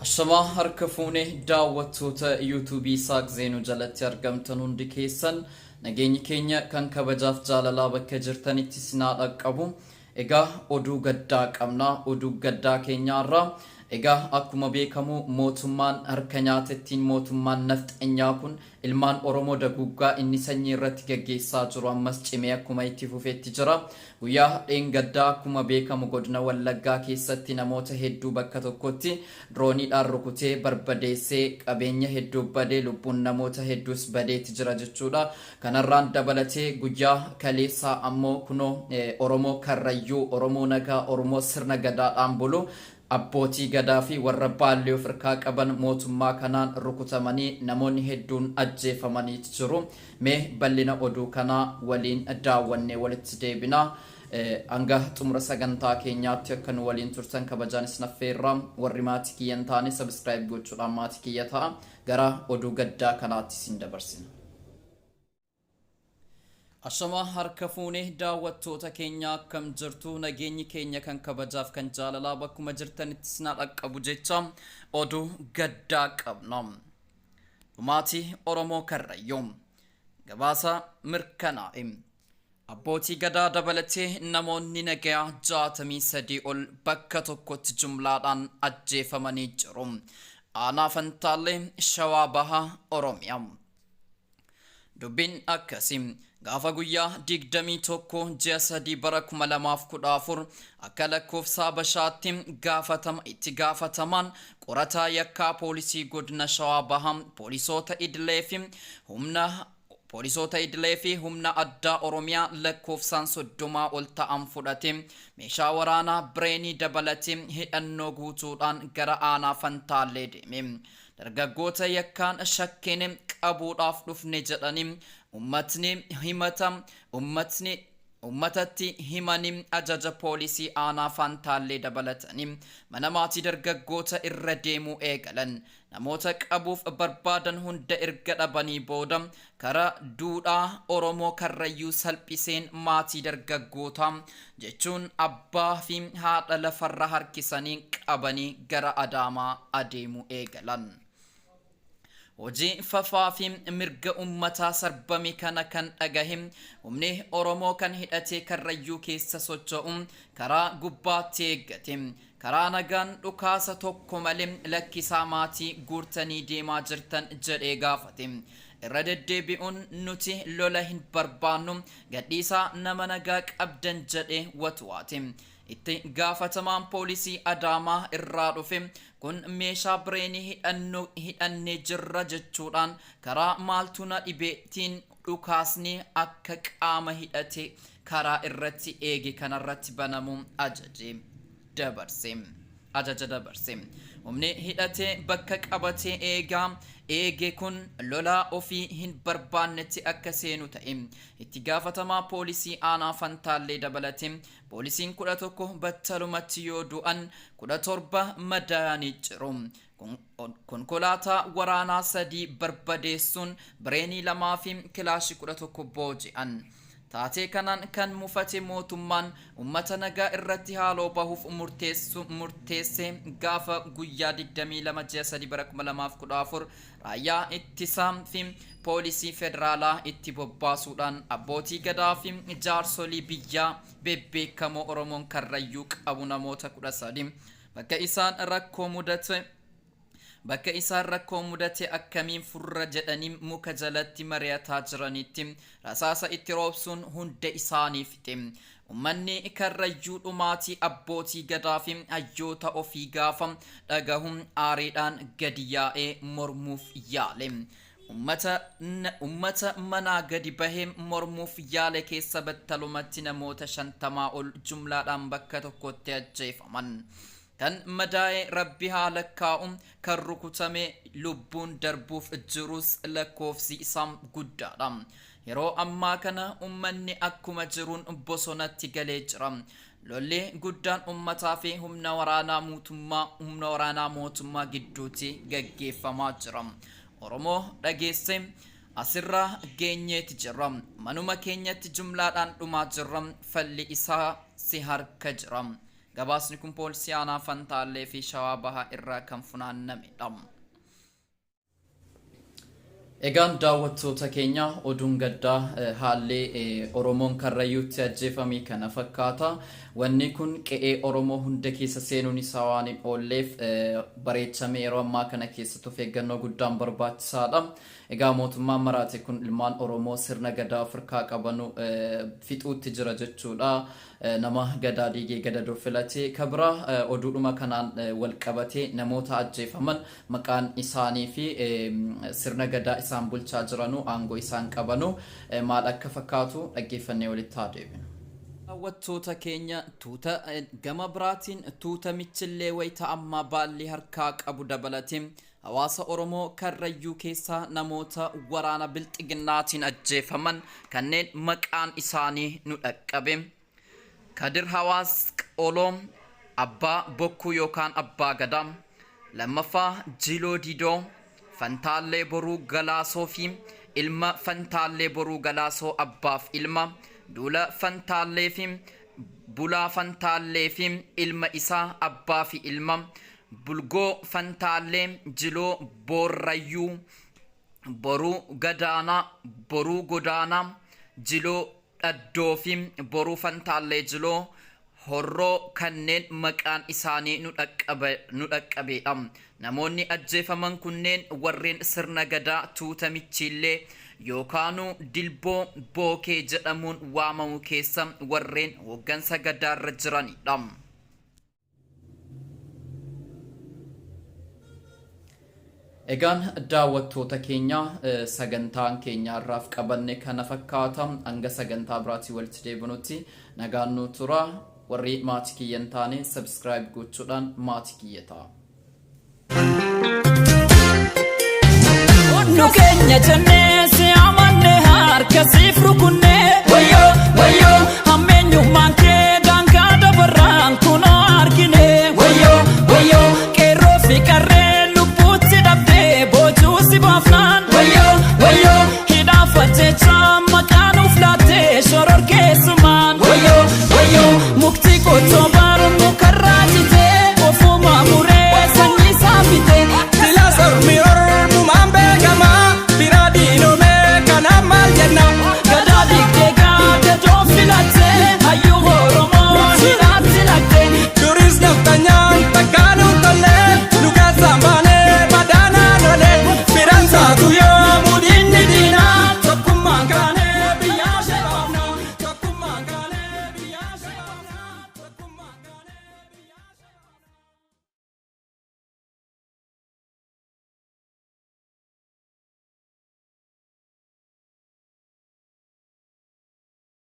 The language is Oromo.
Ashamaa harka fuune daawwattoota yuutuubii Isaaq Zeenuu jalatti argamtan hundi keessan nageenyi keenya kan kabajaaf jaalalaa bakka jirtanitti sinaa dhaqqabu. Egaa oduu gaddaa qabna. Oduu gaddaa keenyaarraa egaa akkuma beekamu mootummaan harka nyaatettiin mootummaan nafxanyaa kun ilmaan Oromoo daguuggaa inni sanyii irratti gaggeessaa jiru ammas cimee akkuma itti fufetti jira. Guyyaa dheengaddaa akkuma beekamu godina Wallaggaa keessatti namoota hedduu bakka tokkotti dirooniidhaan rukutee barbadeessee qabeenya hedduu badee lubbuun namoota hedduus badeeti jira jechuudha. Kanarraan dabalatee guyyaa kaleessaa ammoo kunoo Oromoo Karrayyuu, Oromoo nagaa, Oromoo sirna gadaadhaan bulu abbootii gadaa fi warra baallee of irkaa qaban mootummaa kanaan rukutamanii namoonni hedduun ajjeefamaniit jiru. Mee bal'ina oduu kanaa waliin daawwannee walitti deebina. Hanga xumura sagantaa keenyaatti akka nu waliin turtan kabajaan isin affeerra. Warri maatii kiyya hin taane subscribe gochuudhaan maatii kiyya ta'a. Gara oduu gaddaa kanaatti isin dabarsina. Ashamaa harka fuune daawwattoota keenya, akkam jirtu? Nageenyi keenya kan kabajaaf kan jaalalaa bakkuma jirtanitti isin haa dhaqqabu jecha oduu gaddaa qabna. Dhumaatii Oromoo Karrayyuu gabaasa mirkanaa'e. Abbootii gadaa dabalatee namoonni nagayaa 63 ol bakka tokkotti jumlaadhaan ajjeefamanii jiru. Aanaa Fantaallee, Shawaa Bahaa, Oromiyaa. Dubbiin akkasi. Gaafa guyyaa 21 ji'a 3 bara 2014 akka lakkoofsa Habashaatti gaafatama itti gaafatamaan qorataa yakkaa poolisii godina Shawaa Bahaa poolisoota idilee fi humna addaa Oromiyaa lakkoofsaan 30 ol ta'an fudhatee meeshaa waraanaa bireenii dabalatee hidhannoo guutuudhaan gara aanaa Fantaallee deeme. Dargaggoota yakkaan shakkine qabuudhaaf dhufne jedhanii ummatni himata ummatni ummatatti himanii ajaja poolisii aanaa Fantaallee dabalatanii mana maatii dargaggoota irra deemuu eegalan. Namoota qabuuf barbaadan hunda erga dhabanii booda karaa duudhaa Oromoo Karrayyuu salphiseen maatii dargaggootaa jechuun abbaa fi haadha lafarra harkisanii qabanii gara Adaamaa adeemuu eegalan. Hojii fafaa fi mirga ummataa sarbame kana kan dhagahe humni Oromoo kan hidhatee Karrayyuu keessa socho'u karaa gubbaatti eeggate. Karaa nagaan dhukaasa tokko malee lakkisaa maatii guurtanii deemaa jirtan jedhee gaafate. Irra deddeebi'uun nuti lola hin barbaannu, gadhiisaa nama nagaa qabdan jedhee watwaate. Itti gaafatamaan poolisii Adaamaa irraa dhufe kun meeshaa bireenii hidhannee jirra jechuudhaan karaa maaltu na dhibeetiin dhukaasni akka qaama hidhate karaa irratti eege kanarratti banamu ajaje dabarse. Ajaja dabarse. Humni hidhatee bakka qabatee eegaa eege kun lolaa ofii hin barbaannetti akka seenu ta'e. Itti gaafatamaa poolisii aanaa Fantaallee dabalatee poolisiin 11 battalumatti yoo du'an 17 madaa'anii jiru. Konkolaataa waraanaa sadii barbadeessuun bireenii lamaa fi kilaashii 11 booji'an. Taatee kanaan kan mufate mootummaan ummata nagaa irratti haaloo bahuuf murteesse gaafa guyyaa 22 ji'a 3 bara 2014 raayyaa ittisaa fi poolisii federaalaa itti bobbaasuudhaan abbootii gadaa fi jaarsolii biyyaa bebbeekamoo Oromoon Karrayyuu qabu namoota 13 bakka isaan rakkoo mudate akkamiin furra jedhanii muka jalatti mari'ataa jiranitti rasaasa itti roobsuun hunda isaanii fixe. Ummanni Karrayyuu dhumaatii abbootii gadaa fi hayyoota ofii gaafa dhagahu aariidhaan gadi yaa'ee mormuuf yaale. Ummata manaa gadi bahee mormuuf yaale keessa battalumatti namoota 50 ol jumlaadhaan bakka tokkotti ajjeefaman. Kan madaa'e Rabbi haa lakkaa'u, kan rukutame lubbuun darbuuf jirus lakkoofsi isaa guddaadha. Yeroo ammaa kana ummanni akkuma jiruun bosonatti galee jira. Lolli guddaan ummataa fi humna waraanaa mootummaa gidduutti gaggeeffamaa jira. Oromoo dhageesse, asirraa geenyeeti jirra. Manuma keenyatti jumlaadhaan dhumaa jirra. Falli isaa si harka jira. Gabaasni kun Poolisii Aanaa Fantaallee fi Shawaa Bahaa irraa kan funaannamedha. Egaan daawwattoota keenya oduun gaddaa haalli Oromoon Karrayyuutti ajjeefame kana fakkaata. Wanni kun qe'ee Oromoo hunda keessa seenuun isaa waan hin oolleef bareechamee yeroo ammaa kana keessatti of eeggannoo guddaan barbaachisaadha. Egaa mootummaan maraate kun ilmaan Oromoo sirna gadaa of harkaa qabanu fixuutti jira jechuudha. Nama gadaa diigee gadadoo filate. Ka biraa oduudhuma kanaan wal qabatee namoota ajjeefaman maqaan isaanii fi sirna gadaa isaan bulchaa jiranu aangoo isaan qabanu maal akka fakkaatu dhaggeeffannee walitti haa deebinu. Daawwattoota keenya tuuta gama biraatiin tuuta michillee wayita ammaa baallii harkaa qabu dabalatee Hawaasa Oromoo Karrayyuu keessaa namoota waraana Bilxiginnaatiin ajjeefaman kanneen maqaan isaanii nu dhaqqabe. Kadir Hawaas Qoloo Abbaa Bokkuu yookaan Abbaa Gadaa, lammaffaa Jiloo Didoo, Fantaallee Boruu Galaasoo fi ilma Fantaallee Boruu Galaasoo abbaaf ilma, Duula Fantaallee fi Bulaa Fantaallee fi ilma isaa abbaa fi ilma, Bulgoo Fantaallee, Jiloo Boorrayyuu, Boruu Gadaanaa, Boruu Godaanaa, Jiloo Dhaddoo fi Boruu Fantaallee Jiloo Horroo kanneen maqaan isaanii nu dhaqqabeedha. Namoonni ajjeefaman kunneen warreen sirna Gadaa tuuta Michiillee yookaanuu Dilboo Bookee jedhamuun waamamu keessa warreen hooggansa Gadaarra jiranidha. Egaan daawwattoota keenya sagantaan keenya har'aaf qabanne kana fakkaata. Hanga sagantaa biraatii walitti deebinutti nagaan nuu tura. Warri maatii kiyya hin taane subscribe gochuudhaan maatii kiyya ta'a. Nu keenya jennee si amanne harka siif rukunne.